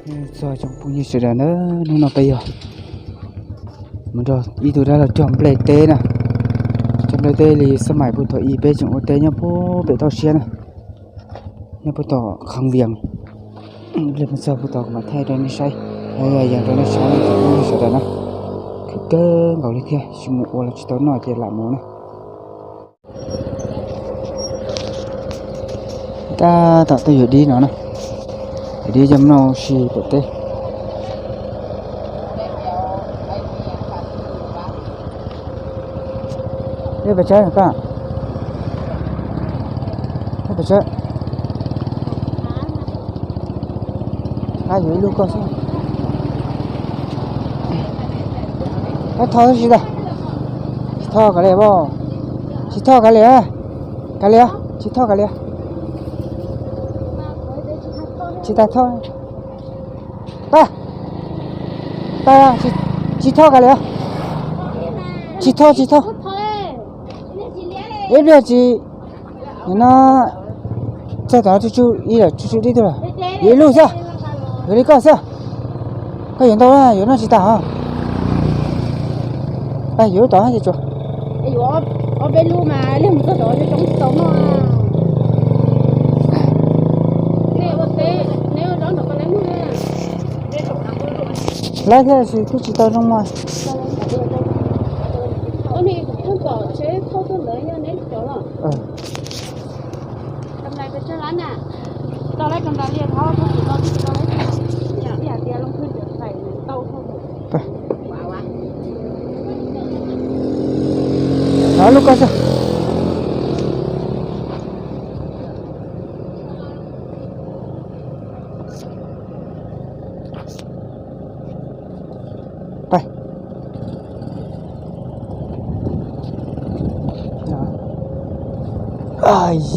Txog tsoom phooj ywg sawv daws na, hnub no peb yog mus nrog ib tug dab laug cog nplej teb na. Cog nplej teb li xab maim puag thaum ub peb tseem ua teb nyob puag pem toj siab na, nyob puag tom Kham Vias. Mus txog puag tod kuv mam thaij rau nej saib, yog rau nej saib na tsoom phooj ywg sawv daws na. Khwv kawg nkaus li thiab, tsis mus ua los tsis tau noj ces lam mus na. Tab tom tuaj yuav dib no na, yuav dib coj mus noj ua si pem teb. Ib pes tsawg koj? Ib pes tsawg? Qab yuav ib lub koj xwb. Qab thoj tsis tau. Tsis thoj kav liam, tsis thoj kav liam, kav liam, tsis thoj kav liam. Tsis tas thoj. Pab, pab, tsis thoj kav liam. Tsis thoj, tsis thoj. Ib pliag tsis, nim no txog tom tsuj tsuj ib lawm, tsuj tsuj dib tug lawm. Yuav ib lub xwb, yuav li koj xwb. Koj yuav ntau, yuav noj tsis tas hos. Yuav lub tod ces tsuas. Lawv thiaj tsis, kuj tsis tau zoo mas. Thov lub koj xwb. Pais.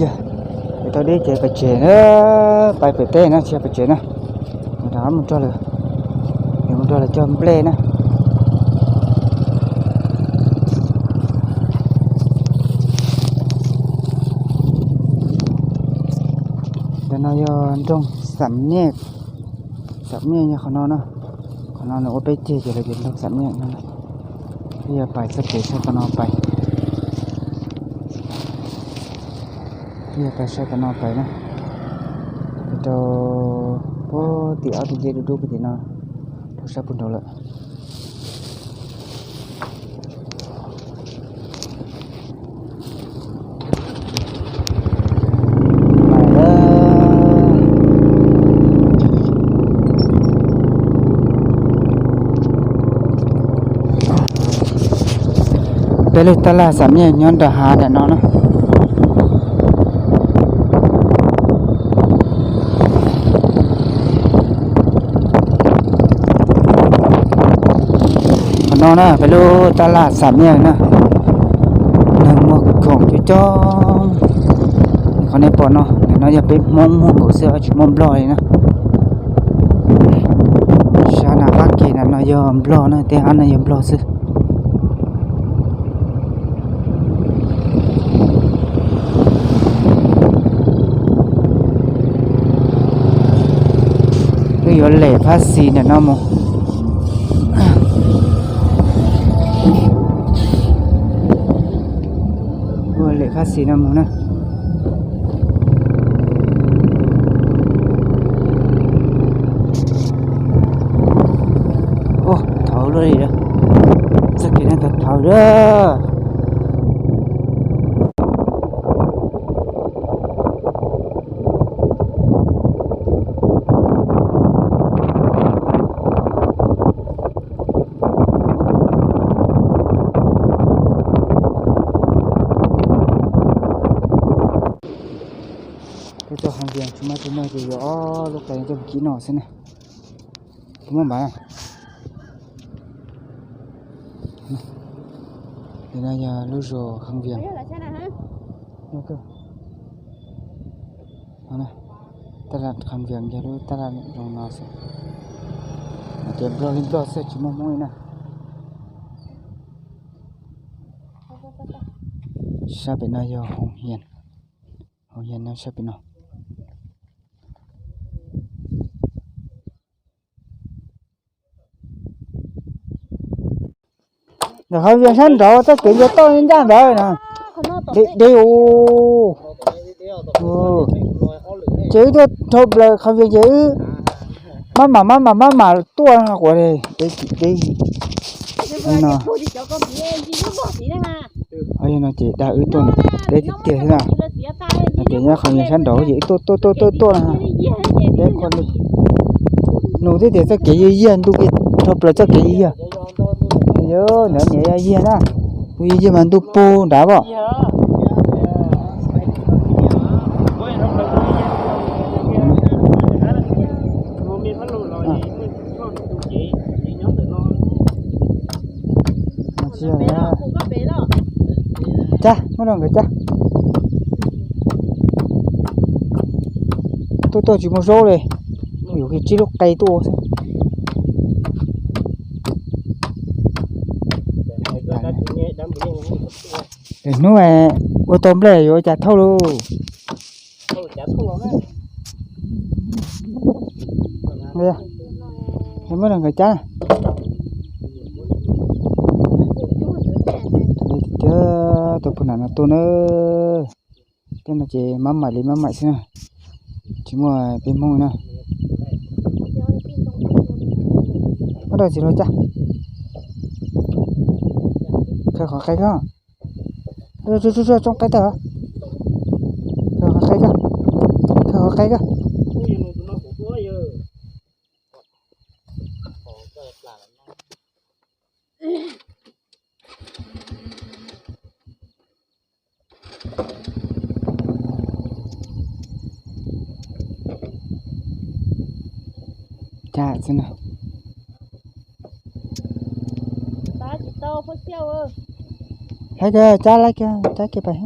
Tau dib ces pais tsev na, pais pem teb na, tsis pais tsev na. Mus rau lawv, mus rau lawv cog nplej na. Ntawm no yog nroog Xam Nyej, Xam Nyej yog qhov no na. Qhov no nws ua peb ceg ces lawv tias nroog Xam Nyej no. Peb yuav pais txoj kev saib qhov no pais, peb yuav pais saib qhov no pais na. Pais rau puag tim ob tug ncej dub dub puag tim no, rau sab puag nraud lawm. Peb lub tab laj Xam Nyej nyob nram hav ntawm no na. Qhov no na peb lub tab laj Xam Nyej na, nws muag khoom coob coob. Qhov nej pom no, ntawm no yog peb Hmoob muag nkaus xwb, tsis muaj Nplog li na. Sab nram qab ke ntawm no yog Nplog na, tej qab no yog Nplog xwb. Twb yuav lem phab xis ntawm no mus. Ua lem phab xis no mus na. Ua thaud luaj li, txoj kev no thaud thaud lawm. Peb tuaj Kham Vias tsis muaj tus no ces yuav ob lub qe tuaj mus kib noj xwb na. Tus muaj npav. Ntawm no yog lub zos Kham Vias. Tab laj Kham Vias yog lub tab laj zoo no xwb. Ces Nplog li Nplog xwb tsis muaj Hmoob li na. Sab pem no yog Hoo Hias, Hoo Hias nyob sab pem no. Ntawm qhov vias sab nraud txoj kev ncaj toj ncaj ntawd na. Deb deb u. Ces wb tuaj dhau plaws qhov vias ces wb maj mam maj mam maj mam tuaj no quav deb deb no. Yog no ces dag wb tuaj deb tiag tiag xwb na. No ces nyob qhov vias sab nraud ces wb tuaj tuaj tuaj tuaj tuaj no. Deb koj li. Nus twb tias txoj kev yog yag ntu kiag dhau plaws txoj kev yog yag. Yog ntawd niam yog yag na. Ntu yog yag mas ntu pug nrad pom. Cab, muab rau nkawd cab. Tuaj tuaj tsis muaj zaub li, yuav kiag tsib lub qe tuaj ua xwb. Lwm hnub ua tau nplej yuav ua cas thauj lauj. Muab rau nkawd cab na. Tiag, tus poj niam no tuaj na. Tej no ces mab maim li mab maim xwb na, tsis muaj peb Hmoob na. Muab rau txiv hluas cab. Khaws qhov qe koj. Tsoo qe tawm. Khaws qhov qe koj. Khaws qhov qe koj. Cab xwb na. Laib kiag, cab laib kiag, cab kiag pais.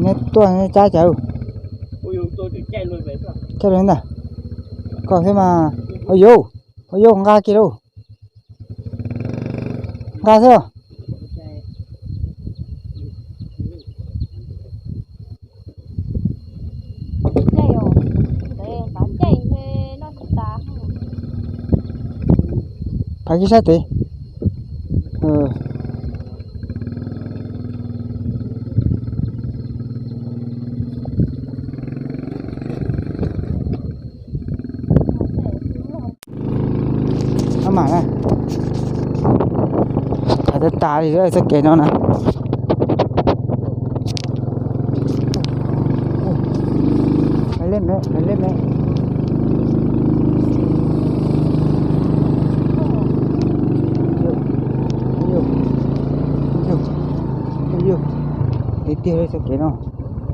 Neb tuaj neb cab cawv. Caij li ntag. Koj xwb mas. Ua yuv, ua yuv nqa kiag lauj. Nqa xwb. Phav kiag sab tid. Maj mam na. Phav tas tas li txoj kev no na. Leb me, leb me. Tiag tiag li txoj kev no.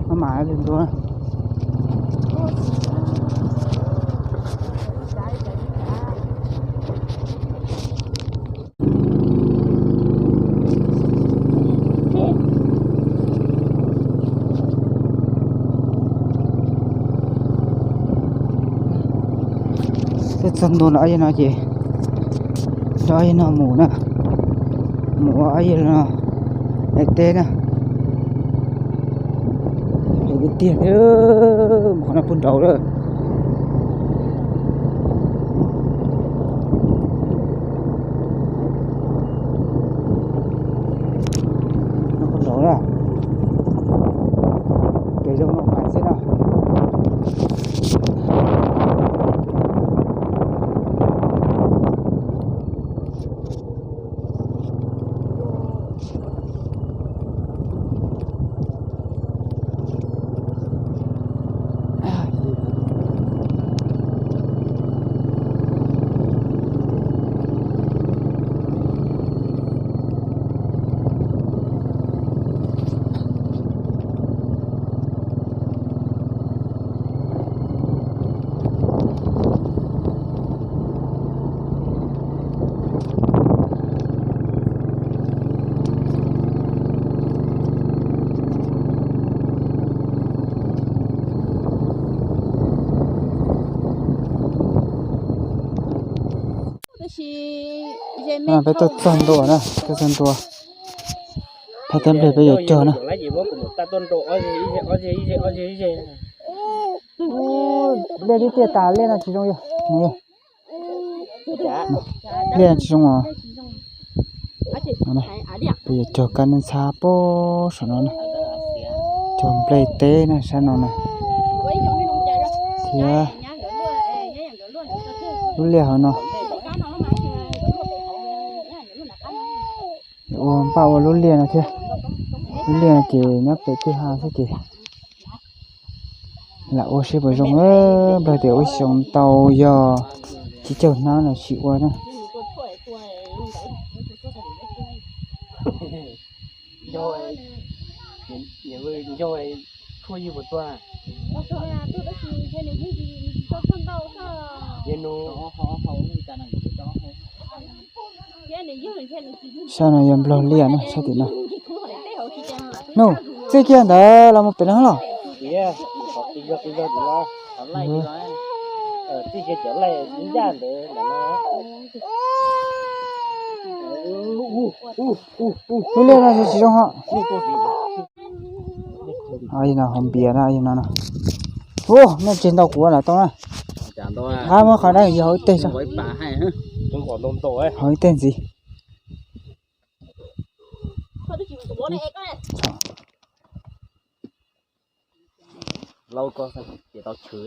Maj mam li ntua na. Twb txog ntua ob yawg no ces, rau ob yawg no mus na, mus ua ob yawg no daim teb na. Tiag tiag, mus qhov no puag nraud lawm. Puag nraud na, kev zoo no pais xwb na. Peb tuaj txog ntua na, tuaj txog ntua. Phab teb nplej peb yuav cog na. Liaj tib tiaj tas, liaj no tsis zoo yog. Liaj tsis zoo os. No na, peb yuav cog kab nab ntxhab pem saum no na, cog nplej teb na sab no na, thiab lub liaj hauv no. Ua npaj ua lub liaj no thiab, lub liaj no ces nyob pem kwj ha xwb ces lam ua seb puas zoo. Nplog tias ua xyoo ntau yog tsib caug hnab los sis ua na. Sab no yog nplog liaj na, sab tim no. Nus, txij kiag ntawd los mus pem no los. Lub liaj no tsis zoo ho. No hauv npias no no. Ua, nej tseg ntau kuv lam tau na. Qab muab qhov dab yog hauv ib teg, hauv ib teg ntxiv. Lauj, koj ces tau chwv,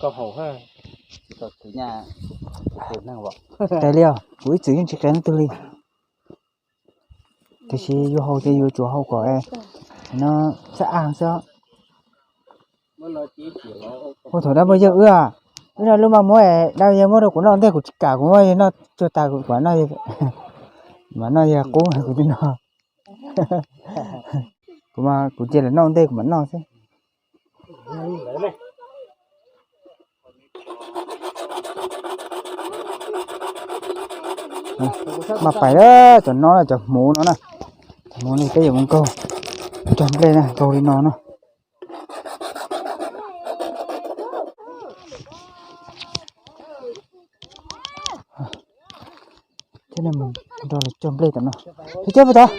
koj haus, tsis tau chwv nyaj, qias li os. Kuv ib txwm yeej tsis qias leej twg li, tiam sis yuav haus ces yuav tsum haus kom no xab a xwb. Ua thaum dab poj yawg wb, wb noj lub maj muab, dab poj yawg muab rau kuv noj ntej, kuv tsis kam, kuv muab yawg noj tsuag tas kuv mam noj, mam noj yawg qub kuv twb noj. Kuv mas kuv cia lawv noj ntej kuv mam noj xwb. Mas pais cov no na, cov hmuv no na, cov hmuv no peb yuav mus nkaug cog nplej na, nkaug li no na. Thiab nej mus nrog lawv cog nplej tom no. Peb cog puag tod,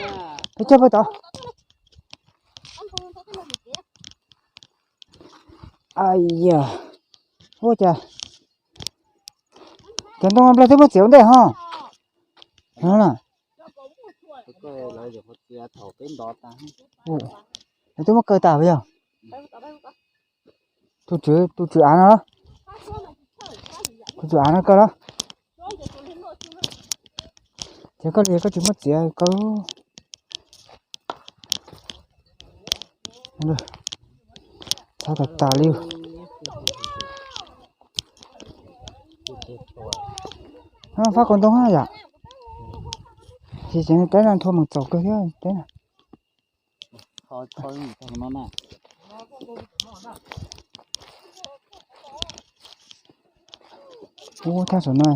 peb cog puag tod. Ai ya, ua cas cov ntoo nplog twb muab txiav ua ntej ho. Lawv twb muab kaw tas yog. Tus tswv, tus tswv av no, tus tswv av no kaw los. Ces koj li koj tsis muab txiav kaw. Txhob tas tas li. Fab qau ntoo yom. Ces tseem teb no nthua meem txaus kawg thiab teb na. Ub, thaj saum no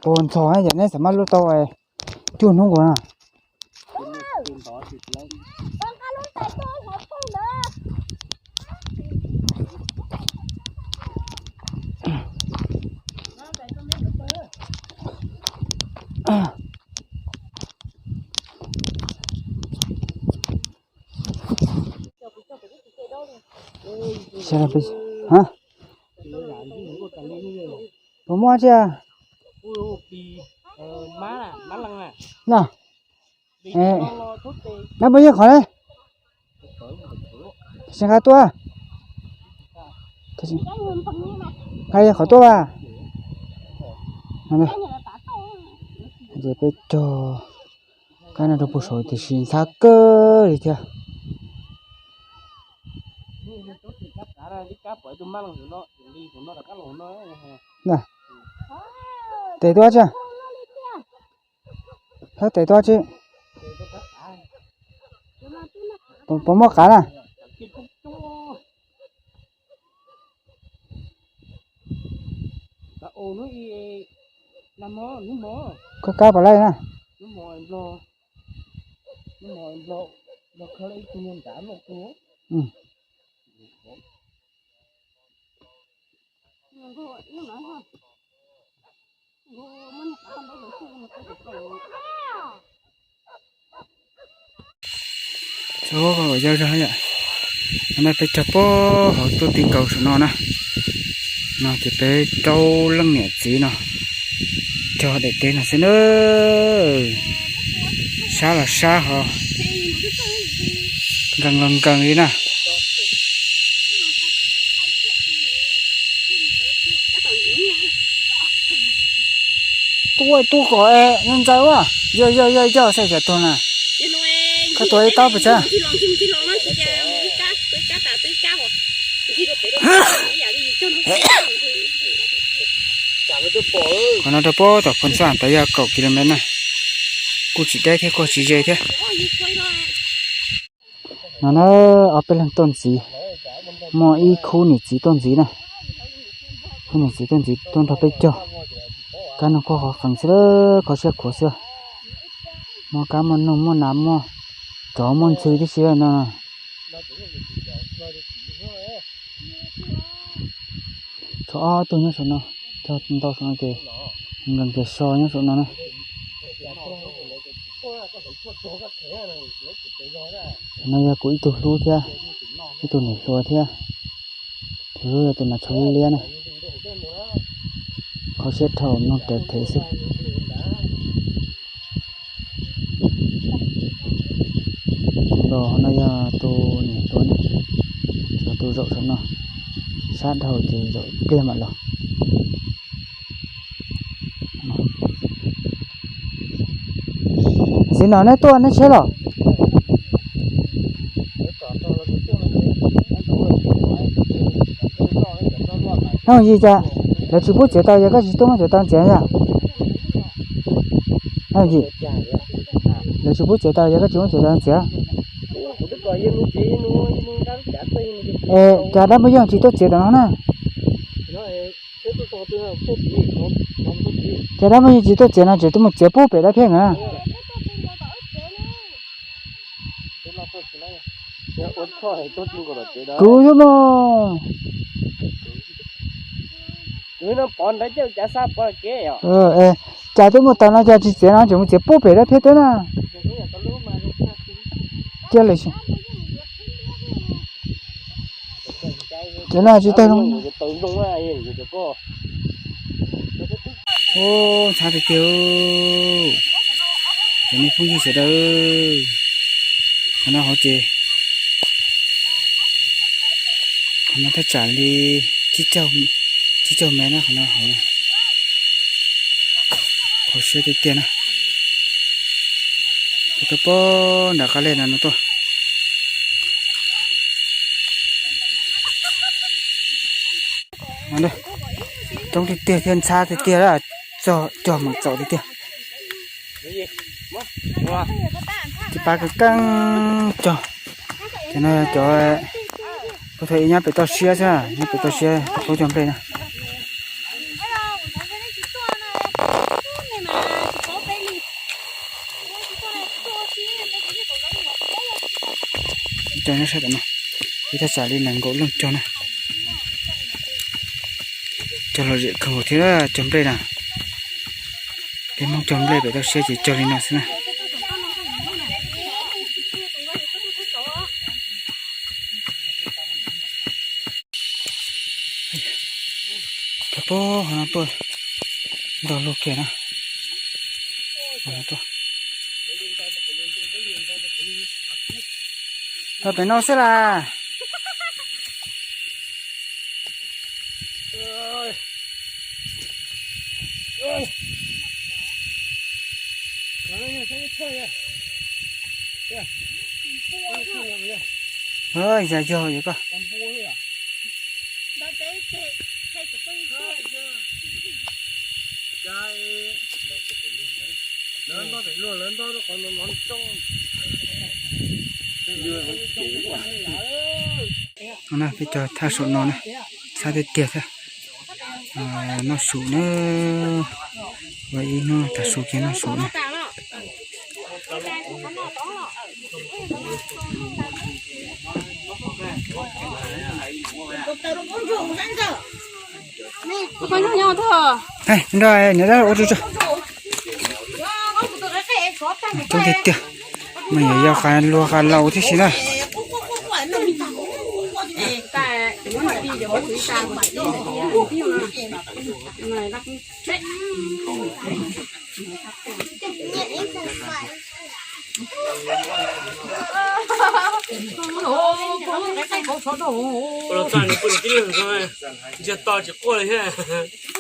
puas ntxhov yam neb xav maj lub tau cuaj hnub nkaus na. Puas muaj tsi? No, dab muaj yeej qhov ne. Nqa tuaj, nqa qhov tuaj a. Ces peb cog kab no rau puag saud tiam sis ntxhab kawg li thiab. Tes tuaj tsi? Thawb tes tuaj tsi? Puas muaj qav na? Koj kab puas laij na? Yog, no peb cog puag hauv tuaj ti nkaus saum no na. No ces peb rau leej niam txiv no. Cog daim teb no xwb na, sab los sab ho nkees los nkees li na. Tuaj tuaj kom ntxaws ua, yog yog yog yog saib xyov tuag na. Koj tuav ib taub pes tsawg? Qhov no rau puag tom Phoos Xaj tod yog kaum kilomev na, kuj tsis deb thiab kuj tsis ze thiab. No na, ob peb leeg tuaj ntxiv, muaj ib khub niam txiv tuaj ntxiv na, khub niam txiv tuaj ntxiv tuaj nrog peb cog. Kab noog kuj qhuav qees xwb, kho siab khuav xwb. Muaj kab muaj noog muaj nas muaj tsov muaj ntxhw tib si no. Tshuav ob tug nyob saum no, cog ntau saum no ces nkees kiag so nyob saum no na. Saum no yog kuv ib tug hlub thiab ib tug niam hluas thiab, tus hlub yog tus nas tsho liab liab na. Kho siab dhau mloog raws thev xwb. Tus no yog tus niam hluas na, tshuav tus zaum saum no, sab dhau ces zaum pliag mam los. Txiv, no neb tuaj neb tsheb los? Neb mus yim cas? Lawv tsis pub txiav tau, yog koj tsis tuaj muab txiav tau txiav yog? Neb mus yim, lawv tsis pub txiav tau, yog koj tsis muab txiav tau txiav. Es cas dab muaj yeej tsis tuaj txiav tam no na? Cas dab muaj yeej tsis tuaj txiav no, tseem tuaj mus txiav puag pem dab phiab na. Kuv xwb mas. Cas twb muaj tau no cas tsis txiav no, tseem mus txiav puag pem dab phiab teb na. Cia lawm, tsis tau zoo. Ntxhab tiag tiag. Cov nej phooj ywg sawv daws, qhov no hauv ces, qhov no thaj tsam li tsib caug mev na, qhov no hauv. Kho siab tiag tiag na. Kuv tuaj puag nram qab lej no no tuaj. Coob tiag tiag thiab ntxhab tiag tiag, txog cog mus txaus tiag tiag. Tis pab keej keej cog. Cov no cov, kuv thaum ub nyob pem toj siab xwb, nyob pem toj siab pab cog nplej na. Cog nyob sab tom no, ib thaj tsam li nees nkaum leej cog na. Cog lom zem kawg nkaus thiab cog nplej na. Peb Hmoob cog nplej pem toj siab ces cog li no xwb na. Cog puag hauv no tuaj, ntau luaj kiag na. Tog pem no xwb las. Yog yog yog koj. No peb cog thaj saum no na, ntxhab tiag tiag thiab. Noj su na, ua ib hnub tav su kiag noj su na. Nrog niam dab ua tsu tsu. Coob tiag tiag, mas yog yog qas luag qas laus tib si na.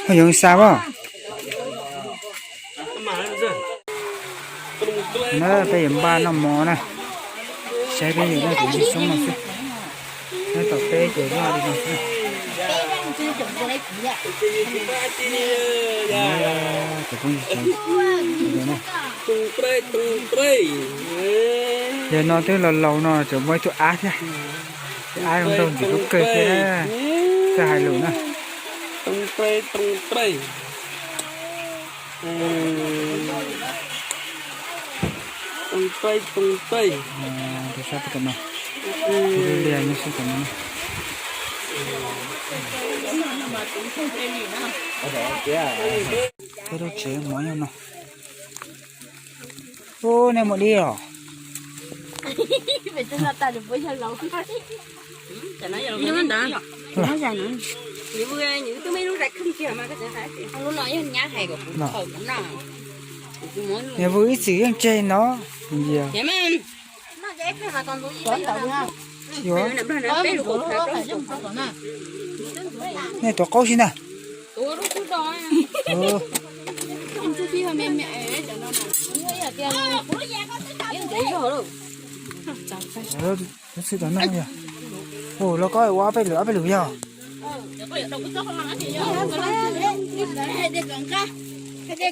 Ho yuav xa pab. Na peb yuav npaj noj mov na, saib peb yuav noj cov ntsis xoob no xwb. Nyob tom peb ces noj li no xwb. Cov phooj ywg, yog no twb laus laus no tseem muaj ib tug ab thiab. Ab zoo nraug ntxim hlub kawg thiab, txawj hais lus na. Sab tom no, liaj nyob sab tom no. Peb lub tsev mov nyob no. Ub, nej mus dib os? Niam vwm ib txwm yeej tseg no. Yuav, nej tuav qaub si ntag. Ua los koj ua ob peb lwm ob peb lwm yog. Tiag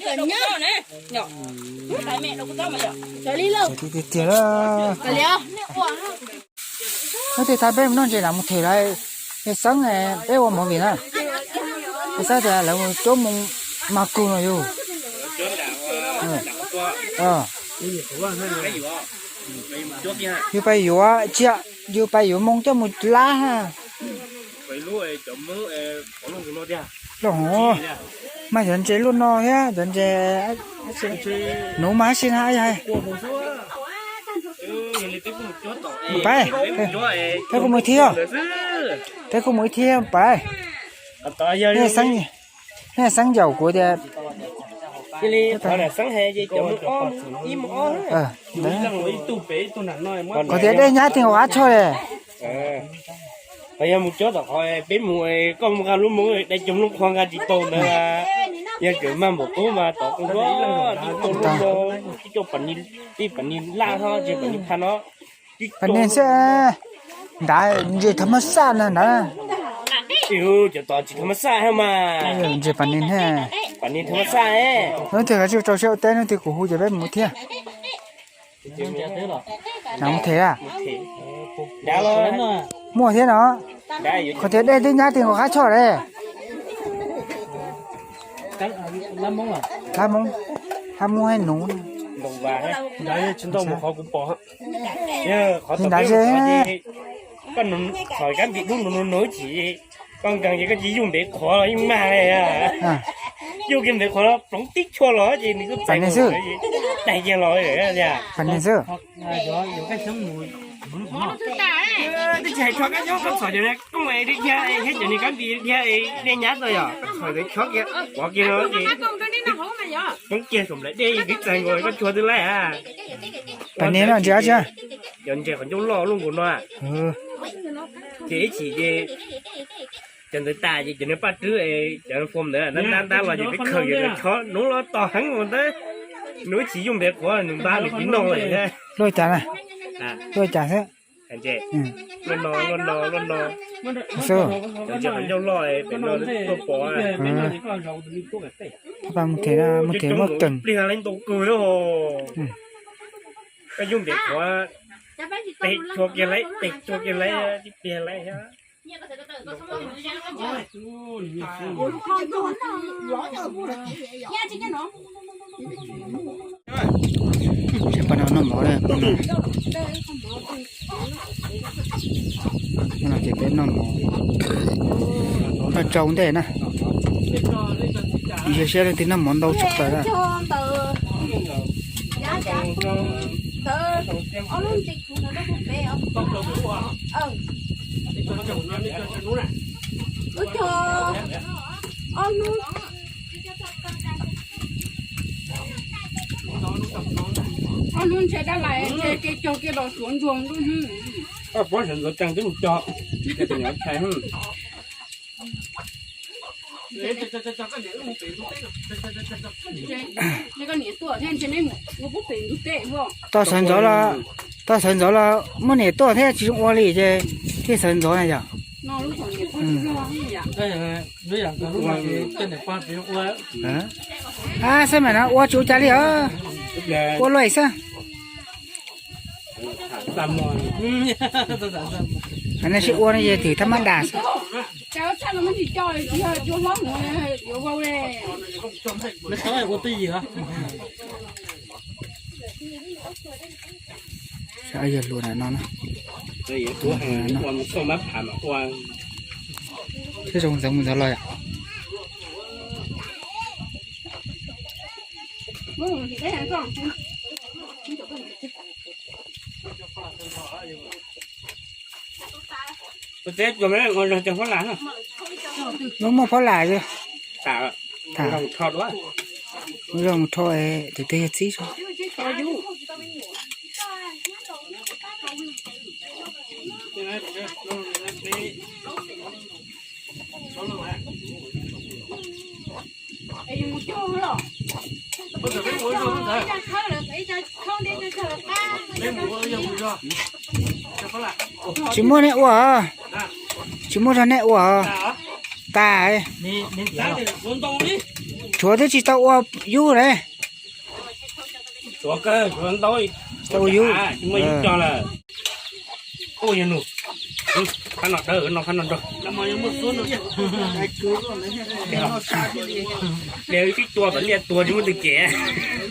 tiag, hnub twg thaij peb mus noj ntses na mus them lawm. Yawg Xeeb, peb ua movie na. Yawg Xeeb tias lawv mus cuab moo mas kug no yus. Yus pais yuav tsia, yus pais yuav moo coj mus lab. Los mas cov ntses luaj no thiab cov ntses nuv mas si na. Pais, peb kuj mus thiab, peb kuj mus ib thiab pais. Nej xeeb yaum kuv tias, qhov tias dej nyab ti nkaus qab tshoj li. Yog mus cob tom qhov peb mus, koj mus nqa lub moo dai cov nplooj qhuav nqa tsis tau ntawd, yog tseem mag npaum qub mas tod koj tib tau lub moo, tib coj pam ni, tib pam ni laj ho tsis pam ni pha no. Pam ni xwb, nrad ntses thav mab xaj na nrad. Cov tod tsis thav mab xaj mas. Ntses pam ni thiab. Pam ni thav mab xaj. Hnub twg kav tsij rau siab ua teb, hnub twg kuv hu ces peb mus thiab. Mus them a? Muaj thiab no. Qhov tias dej twb nyab ti nkaus qab tshoj li. Hlab Hmoob, hlab Hmoob hab nuv. Li ntawd es koj nug txhom kab npis dub nug nug nug chim, koj nkees ces koj cia yuj ntev qhuav los yeej mag li. Yuj kiag ntev qhuav ploov tib chua los ces nws kuj txais xwb, daig kiag los li. Pam ni xwb. Twb tsis hais rho kab xyoob, koj txhom cov koob li dhia thiab cov niag kab npis dhia dej nyab tau yom, txhom ntawd chob kiag pov kiag no ces poob kiag saum nplaim dej twb txais nkaus koj tshua twb laib a. Pam ni no ntses dab tsi? Cov ntses qhov ncauj loj luaj nkaus no. Ces ib chim ces cov ntawd tas ces cov niag paj rwb es cov foam ntawd ntab ntab ntab los ces peb khaws cov ntawd chob, nub los tog heev ua ntawd. Nws ib chim yuj ntev qhuav nws ntab nws tsis noj li. Luaj cas na? Luaj cas xwb? Luaj no, luaj no, luaj no. Xwb. Cov ntses qhov ncauj loj pem no tuaj pov. Pab mus them, mus them muaj kawg. Pliag lawv ntau kawg li. Koj yuj ntev qhuav, tes tshua kiag lawm, tes tshua kiag lawm, tib pliag lawm thiab. Pab no noj mov, no ces peb noj mov, noj tsau ntej na. Yog siab leej twg noj mov ntau tshaj plaws na. Ob lub nti kuv no peb os. Wb cog ob lub, ob lub ntshe dab lais ntshe kev cog kiag los suav ntsuag lub hnub. Koj puab sawv ntxov tsees twb mus cog, ces tus niam tshais. Toj sawv ntxov los, toj sawv ntxov los muab niam tuaj thiab tsis zoo ua li ces thiaj sawv ntxov na yom. A, xab mam no ua tsis ua cas li os, ua luaj xwb. Nej sib ua no ces twb thab mab das xwb. Yog luag no, thiab zoo ntxeev mus ntxeev los yom. Lub muaj phob las, zoo rho, tus twg yog txib. Tsis muaj nej ua, tsis muaj zog nej ua. Tas, tshuav twb tsis tau ua yub le. Tau yub, tsis muaj yub cog lawm. Ua yog nus, qab no dawb no qab no nrog. Liaj ib tua kom liaj tuag tsis muaj twg cem.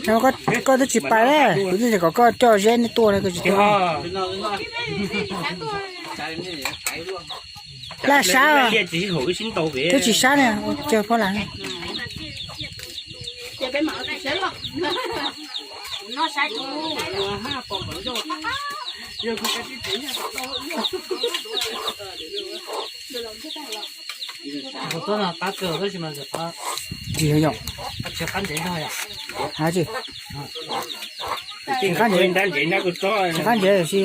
Koj twb tsis pais, kuv twb kom koj coj zeb nej tua, koj tsis tua. Laj sab, twb tsis sab ne, cog phob las. Tsis yog yom, tsis qab ntsev, tsis qab ntsev, tsis qab ntsev si.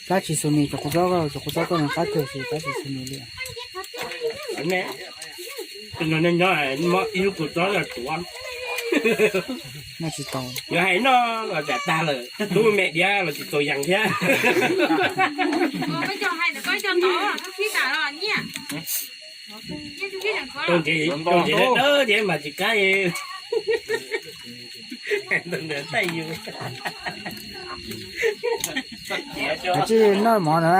Tab tsis xu ni, cov kua txob, cov kua txob koj no qab kawg si, tab tsis xu ni li. Ib lub kua txob yog tuav, noj tsis tau. Yog hais noj los tsam tag lawm, tub me diav los tsis txaus yees thiab. Tau ntev, tau ntev dawb thiab mas tsis qab. Ntawd taij yus. Kav tsij noj mov na.